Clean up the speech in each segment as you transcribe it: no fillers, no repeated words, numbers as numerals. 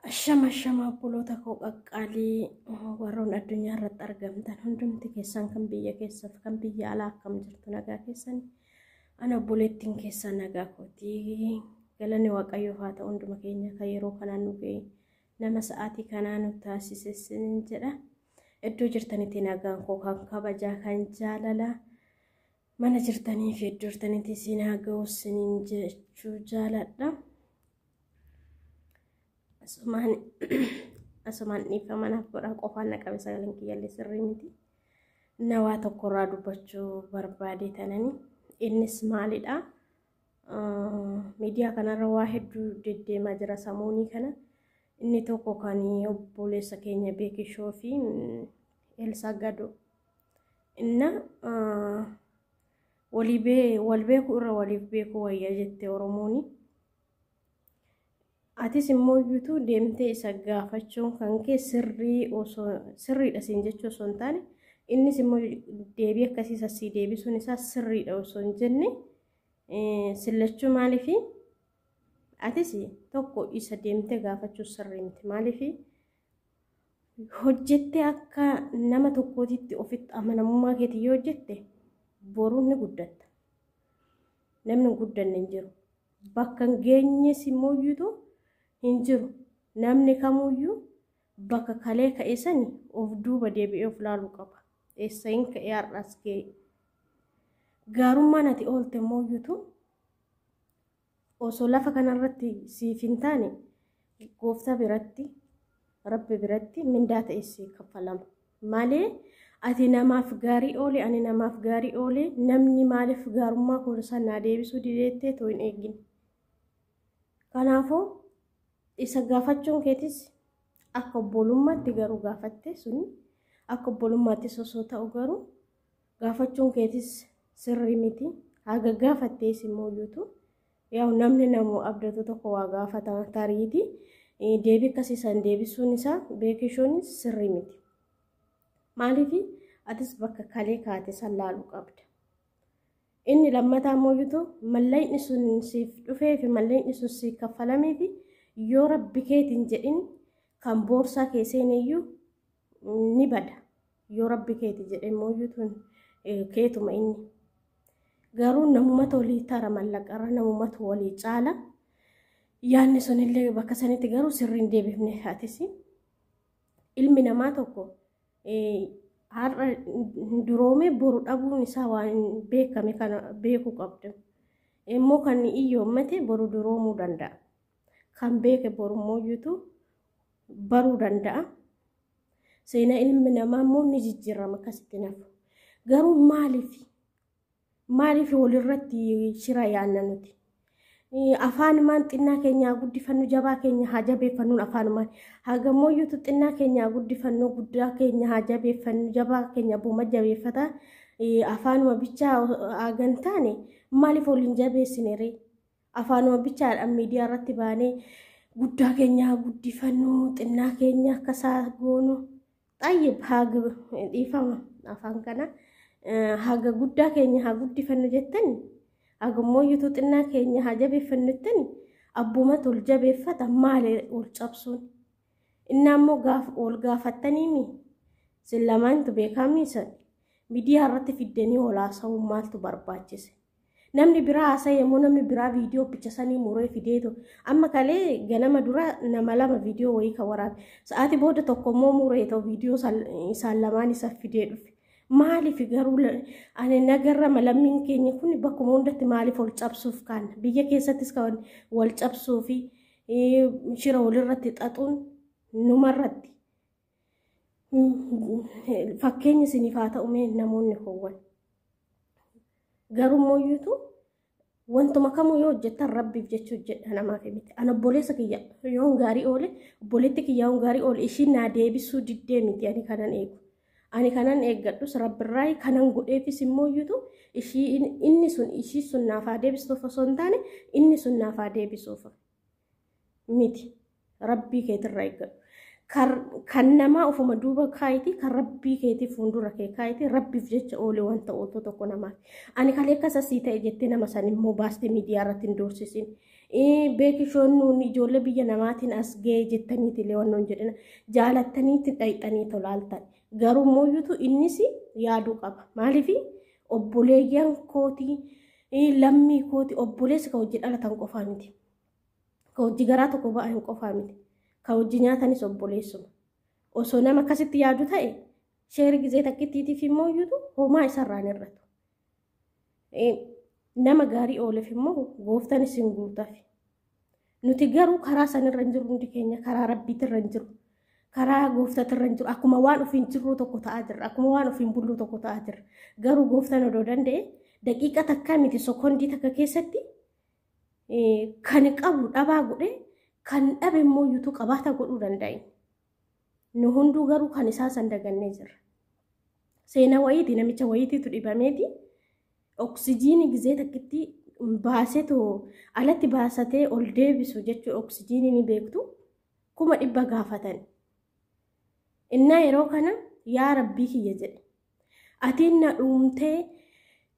Ashama ashama obboloota koo qaqqaalii, warroon addunyaa irratti argamtan hundumti keessan, kan biyya keessaaf kan biyya alaa, akkam jirtu? Nagaa keessan? Ana obboleettiin keessan nagaa kootii. Galanni Waaqayyoof haa ta'u, hunduma keenya kan yeroo kanaan nu ga'e, nama sa'aatii kanaa nu taasise isiniin jedha. Iddoo jirtanitti nagaan koo kan kabajaa, kan jaalalaa mana jirtanii fi iddoo jirtanitti isin haa ga'u isiniin jechuu jaaladha. Asumaan dhiifama naaf godhaa, qofaan na qabe, sagaleen kiyyallee sirrii miti. Nawaa tokkorraa dubbachuu barbaade tanani, innis maalidha? Miidiyaa kanarra waa hedduu deddeemaa jira samuunii kana. Inni tokko kan obboleessa keenya Beekishoo fi Elsaa Gadoo. Inna walii wal beekuu irra waliif beekuu wayya jette Oromooni. Atis immoo iyyuutu deemtee isa gaafachuun kan kee sirrii osoo sirriidha siin jechuu osoo hin taane, innis immoo deebii akkasii sassii deebisuun isaa sirriidha osoo hin jenne sillachuu. Maaliifi atis tokko isa deemtee gaafachuu sirrii miti? Maaliifi hojjettee akka nama tokkootitti ofitti amanamummaa keetii yoo hojjette boruun ni guddatta. Namni hin guddanne hin jiru. Bakka hin geenyes immoo iyyuutu hin jiru. Namni kamuyyuu bakka kalee ka'e sani of duuba deebi'ee of laaluu qaba. Eessa hin ka'ee har'as ga'e? Gaarummaan ati oolte immoo iyyuutu osoo lafa kanarratti siif hin taane, gooftaa biratti, Rabbi biratti mindaa ta'e si kaffalama. Malee ati namaaf gaarii oole, ani namaaf gaarii oole, namni maaliif gaarummaa koo sanaa deebisuu dideettee too hin eegin. Kanaafuu isa gaafachuun keetis akka obbolummaatti garuu gaafatte suni akka obbolummaattis osoo ta'u garuu gaafachuun keetis sirrii miti. Haga gaafattees immoo iyyuutu yaa'u namni namu abdatu tokko waa gaafata, tariiti deebii akkasii san deebisuun isaa Beekishoon sirrii miti. Maaliif atis bakka kalee kaate san laaluu qabda. Inni lammataa immoo iyyuutu mallaqni sun siif dhufee fi mallaqni sun siif kaffalamee fi yoo Rabbi keetiin jedhin kan boorsaa kee seeneyyuu ni bada. Yoo Rabbi keeti jedhe immoo iyyuutu keetuma inni. Garuu namumatu walii tara, mallaqarra namumatu walii caala. Yaanni sunillee bakka sanitti garuu sirrii hin deebifne atis. Ilmi namaa tokko har'a duroomee boru dhabuun isaa waan beekame kana beekuu qabda. Immoo kan iyyoommate boru duroomuu danda'a. Kan beeke boru immoo iyyuutu baruu danda'a. Seenaa ilmi namaa immoo ni jijjiirama, akkasitti nafu. Garuu maaliif walirratti shira yaanna nuti? Afaanumaan xinnaa keenya haa guddifannu, jabaa keenya haa jabeeffannuun afaanumaan. Hagammoo iyyuutu xinnaa keenya haa guddifannu, guddaa keenya haa jabeeffannu, jabaa keenya abbuma jabeeffata. Afaanuma bichaa hagan taane maaliif waliin jabeessine ree? Afaanuma bichaadhaan miidiyaa irratti baanee guddaa keenya haa guddifannu, xinnaa keenya akkasaa goonu. Xayyib, haga dhiifama afaan kana, haga guddaa keenya haa guddifannu jettani, hagammoo iyyuutu xinnaa keenya haa jabeeffannu jettani, abbumatu ol jabeeffata, maali ol cabsuun? Inni ammoo ol gaafattaniimi sin lamaantu beekamii san miidiyaa irratti fiddanii ol haasa'uun maaltu barbaachise? Namni biraa haasa'e immoo namni biraa viidiyoo bicha sanii muree fideetu amma kalee ganama dura nama lama viidiyoo wayii kan waraabe, sa'aatii booda tokko immoo mureetoo viidiyoo isaan lamaan isa fidee dhufe. Maaliif garuu ani nagarra lammiin keenya kun bakkuma hundatti maaliif wal cabsuuf kaana? Biyya keessattis kan wal cabsuu fi shira walirratti xaxuun numarratti. Fakkeenya isiniif haa ta'u mee namoonni howwan. Garuu mooyyuutu wantuma kamuu yoo hojjettan Rabbiif jecha hojjedha, namaaf miti. Ana obboleessa kiyya yoon gaarii oole, obboleetti kiyya yoon gaarii oole, ishiin naa deebisuu diddee miti ani kanan eegu. Ani kanan eeggadhus Rabbirraa, kanan godheefis immoo iyyuutu ishii inni sun ishii sun naaf haa deebisuuf osoo hin taane, inni sun naaf haa deebisuuf miti. Rabbii keetirraa eeggadhu. Kan namaa ofuma duuba kaayiti, kan Rabbii keetii fuuldura kee kaayiti, Rabbiif jecha oole wanta ooltu tokko namaaf. Ani kalee akkasii ta'e jettee nama san immoo baastee miidiyaa irratti hin doorsisin. Beekishoon nuun ijoollee biyya namaatiin as ga'e jettaniiti illee wannoon jedhina. Jaalattaniitti dhayxanii tolaaltan. Garuu mooyyutu innis yaaduu qaba. Maaliif obboleeyyan kootii, lammii kootii, obboleessi kan hojii dhalatan qofaa miti. Kan hojii garaa tokko ba'an qofaa miti. Kan hojii nyaatanis obboleessuma. Osoo nama akkasitti yaadu ta'e sheeri gizee takkittiitiif immoo iyyutu homaa isarraan irratu. Nama gaarii ooleef immoo gooftaan isin guutaaf. Nuti garuu karaa sanirra hin jiru, hundi keenya karaa rabbiitirra hin jiru. Karaa gooftaatirra hin jiru. Akkuma waan ofiin jirru tokko ta'aa jirra. Akkuma waan ofiin bullu tokko ta'aa jirra. Garuu gooftaan odoo danda'e daqiiqa takkaa miti, sekondii takka keessatti kan qabu dhabaa godhe, kan dhabe immoo iyyutu qabaata godhuu danda'a. Nu hunduu garuu kan isaa san dagannee jirra. Seenaa wayiiti, namicha wayiitiitu dhibameeti. Oksijiinii gizee takkitti baaseetu alatti baasatee ol deebisu jechuun oksijiinii ni beektu, 100,000 gaafatan. Innaa yeroo kana yaa rabbii kiyya jedhe. Atiin na dhuumtee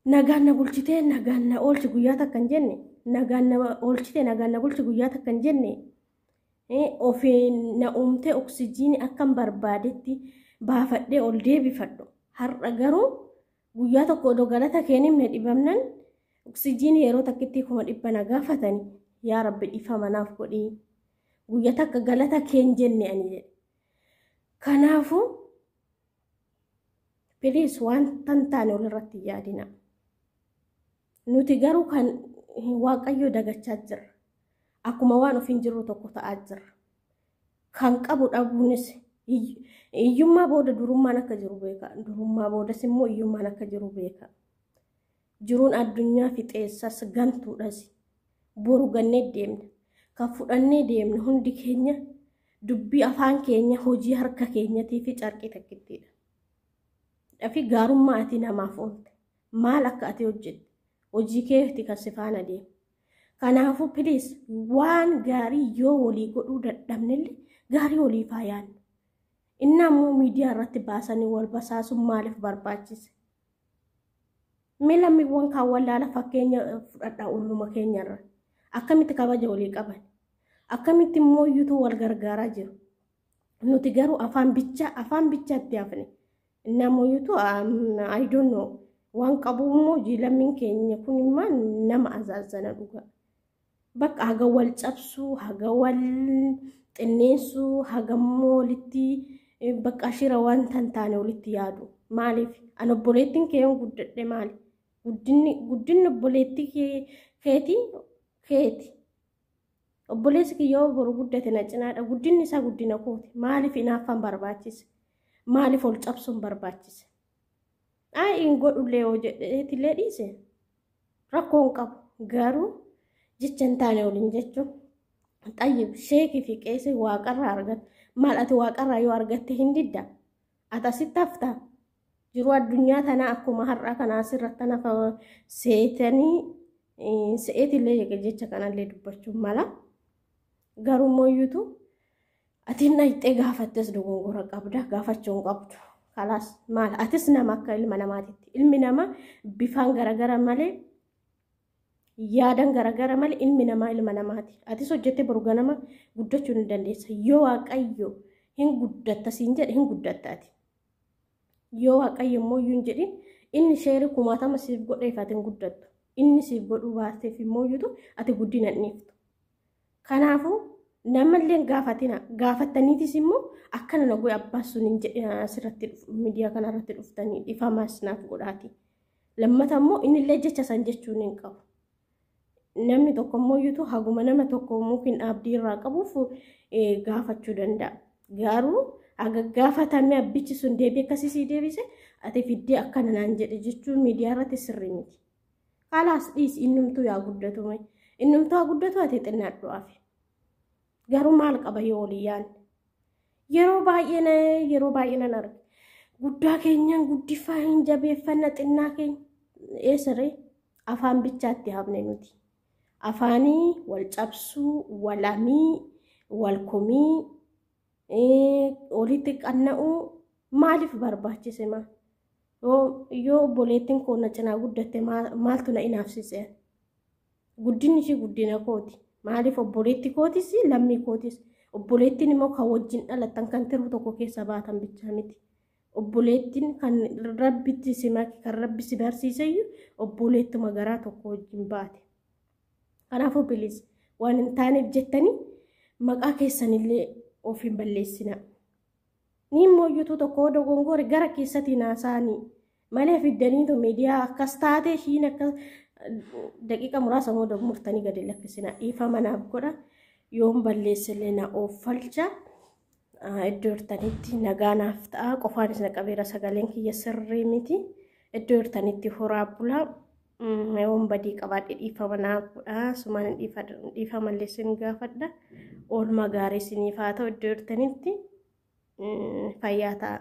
nagaan na bulchitee nagaan na oolchi guyyaa takka hin jenne, nagaan na oolchitee nagaan na bulchi guyyaa takka hin jenne, ofiin na uumtee oksijiinii akkan barbaadetti baafadhee ol deebifadhu. Har'a garuu guyyaa tokko odoo galata kee himne dhibamnan oksijiinii yeroo takkitti 100,000 na gaafatani, yaa rabbi dhiifama naaf godhii. Guyyaa takka galata kee hin jenne ani jedhe. Kanaafuu please, waan tan taane walirratti hin yaadina. Nuti garuu kan Waaqayyo dagachaa jirra. Akkuma waan ofiin jirru tokko ta'aa jirra. Kan qabu dhabuunis hiyyummaa booda durummaan akka jiru beeka. Durummaa boodas immoo hiyyummaan akka jiru beeka. Jiruun addunyaa fixeessas gantuudhas. Boru gannee deemna. Kan fudhannee deemne hundi keenya dubbii afaan keenya, hojii harka keenyatii fi carqii takkittiidha. Fi gaarummaa ati namaaf oolte, maal akka ati hojjette, hojii keetti kan si faana deemu. Kanaafuu please, waan gaarii yoo walii godhuu dadhabnellee gaarii waliif haa yaadnu. Inni ammoo miidiyaa irratti baasanii wal basaasuun maaliif barbaachise? Mee lammiiwwan kaan wallaala fakkeenya fudhadhaa olluma keenyarra. Akkamitti kabaja walii qaban? Akkamitti immoo iyyutuu wal gargaaraa jiru? Nuti garuu afaan bichaa, afaan bichaatti hafne. Inni ammoo iyyutuu, I don't know, waan qabu immoo lammiin keenya kun immoo nama azaazana dhugaa. Bakka haga wal cabsuu, haga wal xinneessuu, haga immoo walitti bakka shira waan tan taane walitti yaadu. Maaliif? An obboleettiin kee yoon guddadhe maali? Guddinni obboleettii keetii keeti. Obboleessi kiyya yoo boru guddate na cinaadha. Guddinni isaa guddina kooti. Maaliif hinaaffaan barbaachise? Maaliif ol cabsuun barbaachise? Ayi, hin godhullee yoo jedheetillee dhiise rakkoo hin qabu. Garuu jecha hin taane waliin jechuun, xayyib, sheekii fi qeesii waaqarraa argatte. Maal, ati waaqarraa yoo argatte hin didda? Ati asitti haftaa? Jiruu addunyaa tanaa akkuma har'aa kana asirratti nafa seetanii se'eetillee jecha kanallee dubbachuun mala. Garuu mooyyutu atiin dhayxee gaafattes dogongora qabda, gaafachuu hin qabdu. Kalaas, maal, atis nama akka ilma namaatitti. Ilmi namaa bifaan garagara malee, yaadan garagara malee, ilmi namaa ilma namaati. Atis hojjettee boru ganama guddachuu ni dandeessa. Yoo Waaqayyo hin guddatta siin jedhe, hin guddatta ati. Yoo Waaqayyo immoo iyyuu hin jedhin, inni sheerii kumaatama siif godheef ati hin guddattu. Inni siif godhuu baateef immoo iyyutu ati guddina hin dhiiftu. Kanaafuu namallee hin gaafatina. Gaafattaniitis immoo akkana na godhe abbaan sun hin jedhina asirratti miidiyaa kanarratti dhuftanii dhifamas naaf godhaati. Lammata immoo innillee jecha san jechuun hin qabu. Namni tokko immoo iyyutu haguma nama tokko mukin abdii irraa qabuuf gaafachuu danda'a. Garuu haga gaafatamee abbichi sun deebii akkasii sii deebise, ati fiddee akkana naan jedhe jechuun miidiyaa irratti sirrii miti. Kalaas dhiisi, innumtuu yaa guddatu mai. Innumtuu haa guddatu, ati xinnaadhu hafi. Garuu maal qaba yoo walii yaadne? Yeroo baay'ee nan arga. Guddaa keenyaan guddifaa hin jabeeffanna, xinnaa keenya. Eessaree afaan bichaatti hafne nuti. Afaanii wal cabsuu, wal hamii, wal komii, walitti qanna'uu maaliif barbaachise maa? Yoo obboleettiin koo na cinaa guddatte maaltu na inaafsise? Guddinni ishii guddina kooti. Maaliif obboleetti kootis lammii kootis obboleettiin immoo kan wajjin dhalattan kan tiruu tokko keessa baatan bichaa miti. Obboleettiin kan rabbitti si make kan rabbi si barsiiseyyuu obboleettuma garaa tokko wajjin baate. Kanaafuu bilis waan hin taaneef jettanii maqaa keessanillee of hin balleessina. Ni immoo iyyuu tokko dogongore gara keessatiin haasa'anii malee fiddaniitu miidiyaa akkas taate ishiin akkas daqiiqa muraasa booda murtanii gadi lakkisina. Dhiifama naaf godha. Yoon balleessillee na ooffalcha. Iddoo jirtanitti nagaa naaf ta'a. Qofaanis na qabeera sagaleen kiyya sirrii miti. Iddoo jirtanitti horaa bulaa. Yoon badii qabaadhe dhiifama naaf godha. Sumaan dhiifamallee sin gaafadha. Oolmaa gaarii isiniif haa ta'u iddoo jirtanitti fayyaa ta'a.